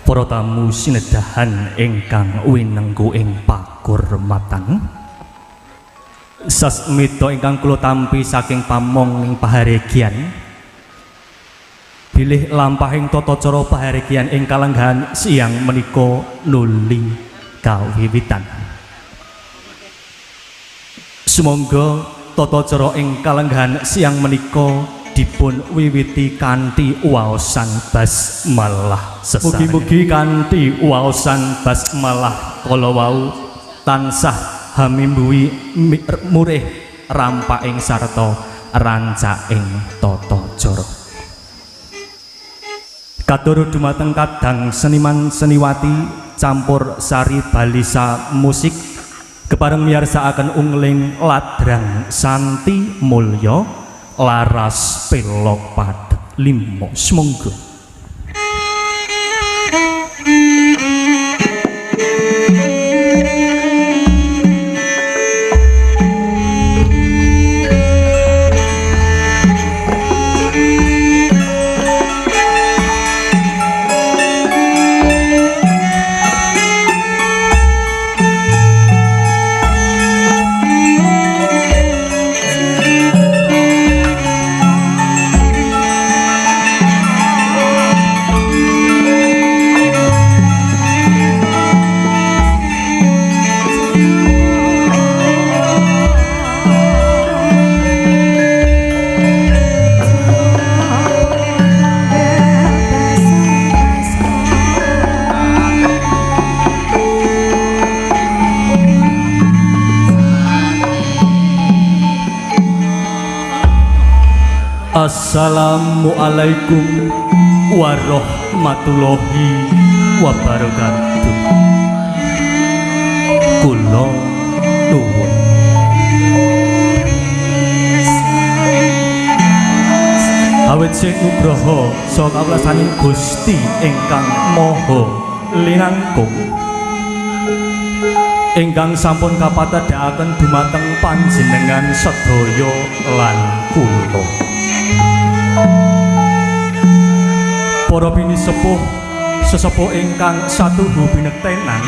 Para tamu sinedahan ingkang winengku ing pakurmatan, sasmita ingkang kula tampi saking pamong ing paharegyan, bilih lampahing tata cara paharegyan ing kalenggahan siang menika nuli kawiwitan. Sumangga tata cara ing kalenggahan siang menika dipun wiwiti kanthi waosan basmalah. Mugi-mugi kanthi waosan basmalah kala wau tansah hamimbuhi murih rampaking sarta rancaking tata cara. Katur dumateng kadang seniman seniwati campur sari balisa musik kepareng miyarsakaken ungling ladrang Santi Mulya laras pelok padet limo. Sumangga. Assalamualaikum warahmatullahi wabarakatuh. Kula nuwun. Awit sing nugroho saha kawelasaning Gusti ingkang Maha Linangkung, ingkang sampun kapatedhakaken dumateng panjenengan sedaya lan kula. Para pinisepuh sesepuh ingkang satuhu binektenan,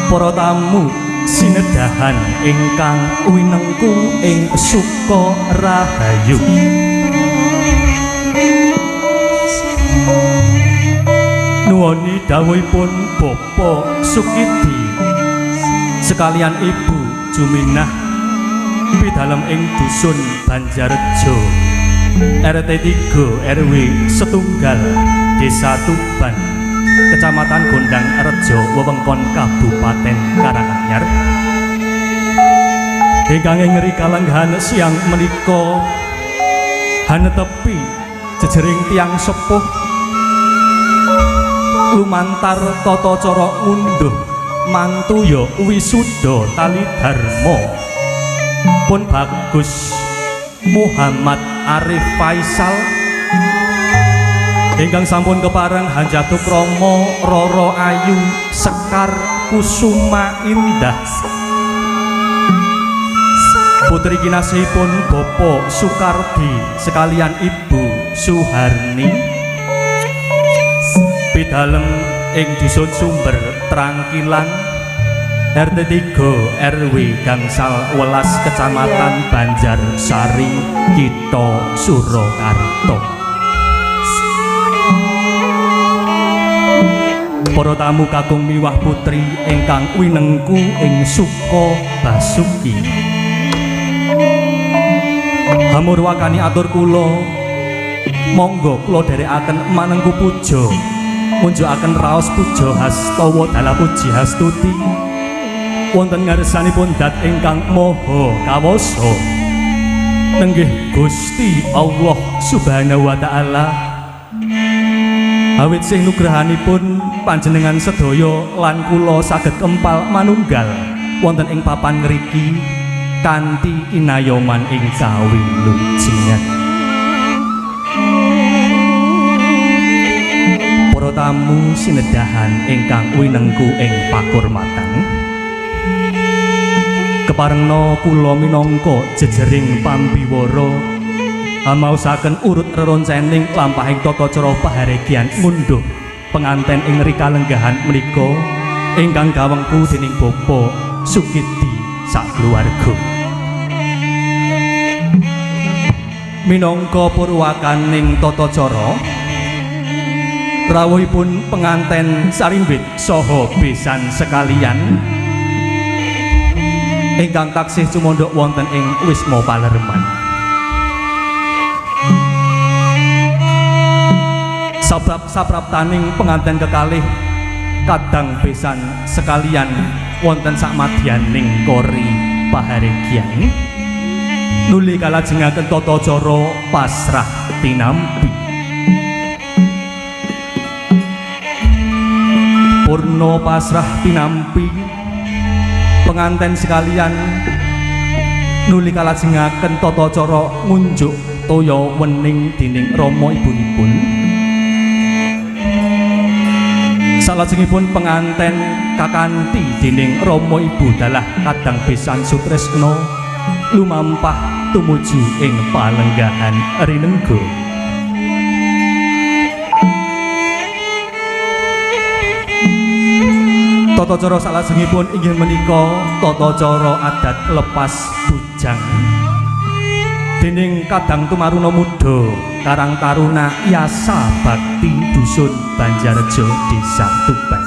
para tamu sinedahan ingkang winengku ing suka rahayu, nuwuni dawuhipun Bapak Sukidi sekalian Ibu Juminah pidalem ing dusun Banjarrejo RT 3 RW Setunggal Desa Tuban Kecamatan Gondang Rejo wewengkon Kabupaten Karanganyar, ingkang ngeri kalenggahan siang menika hanetepi jejering tiyang sepuh lumantar tata cara ngunduh mantu ya wisuda tali dharma pun Bagus Muhammad Arif Faisal ingkang sampun kepareng hanjatu krama Roro Ayu Sekar Kusuma Indah, putri kinasihipun Bapak Sukardi sekalian Ibu Suharni pidalem ing dusun Sumber Trangkilan RT 3 RW Gangsal 11 Kecamatan Banjarsari Kitha Surakarta. Para tamu kakung miwah putri ingkang winengku ing suka basuki, hamurwakani atur kula, monggo kula dherekaken manengku puja munjukaken raos puja hastawa dalah puji hastuti wonten ngarsanipun dat ingkang maha kawasa nenggih Gusti Allah Subhanahu wa taala. Awit sih nugrahanipun panjenengan sedaya lan kula saged kempal manunggal wonten ing papan ngriki kanthi inayoman ing kawilujengan. Para tamu sinedahan ingkang winengku ing pakurmatan, keparengna kula minangka jejering pambiwara Maosaken urut reroncening lampahing tata cara paharegyan ngundhuh penganten ing rika lenggahan menika ingkang kawengku dening Bapak Sukidi sakeluarga. Minangka purwakaning tata cara rawuhipun penganten sarimbit saha besan sekalian ingkang taksih cumandhak wonten ing Wisma Palerman. Sabab sapraptaning penganten kekalih kadang besan sekalian wonten sakmadyaning kori paharegyan nuli kalajengaken tata cara pasrah tinampi. Purna pasrah tinampi penganten sekalian nuli kalajengaken tata cara ngunjuk toya wening dening rama ibunipun. Salajengipun penganten kakanthi dening rama ibu dalah kadang besan sutresna lumampah tumuju ing palenggahan rinengga. Tata cara salajengipun inggih menika tata cara adat lepas bujang dening kadang tumaruna muda Karang Taruna Yasa Bakti Dusun Banjarrejo Desa Tuban.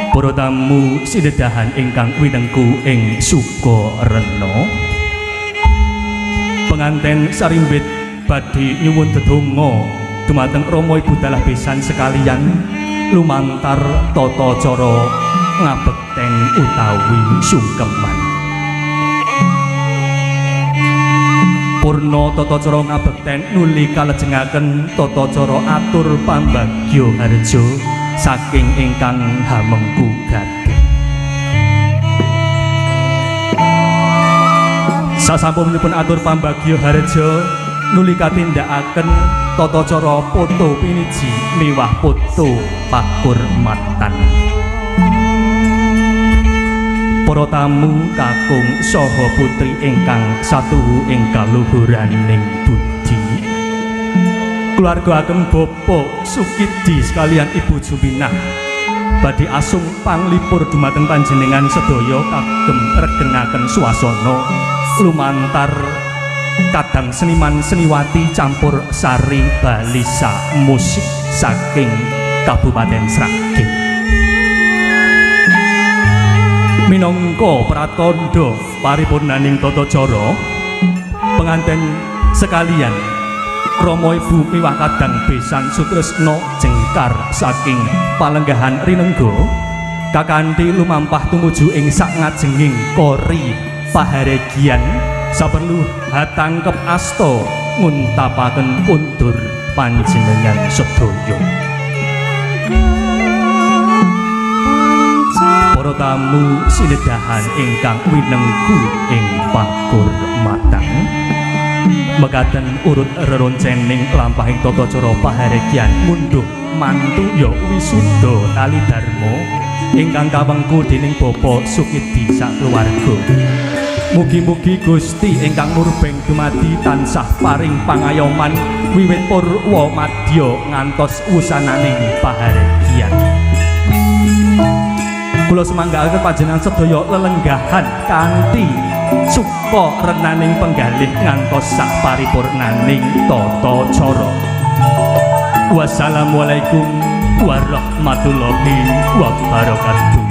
Para tamu sinedahan ingkang winengku ing Sukarena, penganten sarimbit badhe nyuwun dedonga dumateng rama ibu dalah besan sekalian lumantar tata cara ngabekten utawi sungkeman. Purna tata cara ngabekten nuli kalejengaken tata cara atur pambagya harja saking ingkang hamengku gati. Sasampunipun atur pambagya harja nuli katindakaken tata cara foto piniji miwah foto pakurmatan. Para tamu kakung saha putri ingkang satuhu ing kaluhuraning budi, keluarga ageng Bapak Sukidi sekalian Ibu Juminah badhe asung panglipur dumateng panjenengan sedaya kagem regenaken swasana lumantar kadang seniman seniwati campur sari balisa musik saking Kabupaten Sragen. Minangka pratandha paripurnaning tata cara penganten sekalian rama ibu miwah kadang besan sutresna jengkar saking palenggahan rinengga kakanthi lumampah tumuju ing sakngajenging kori paharegyan saperlu hatangkep asta nguntapaken kundur panjenengan sedaya. Para tamu sinedahan ingkang winengku ing pakurmatan, mekaten urut reroncening lampahing tata cara paharegyan ngundhuh mantu ya wisuda tali dharma ingkang kawengku dening Bapak Sukidi sakeluarga. Mugi-mugi Gusti ingkang murbeng dumadi tansah paring pangayoman wiwit purwa madya ngantos wusananing paharegyan. Kula sumanggaaken panjenengan sedaya lelenggahan kanthi suka renaning penggalih ngantos sak paripurnaning tata cara. Wassalamualaikum warahmatullahi wabarakatuh.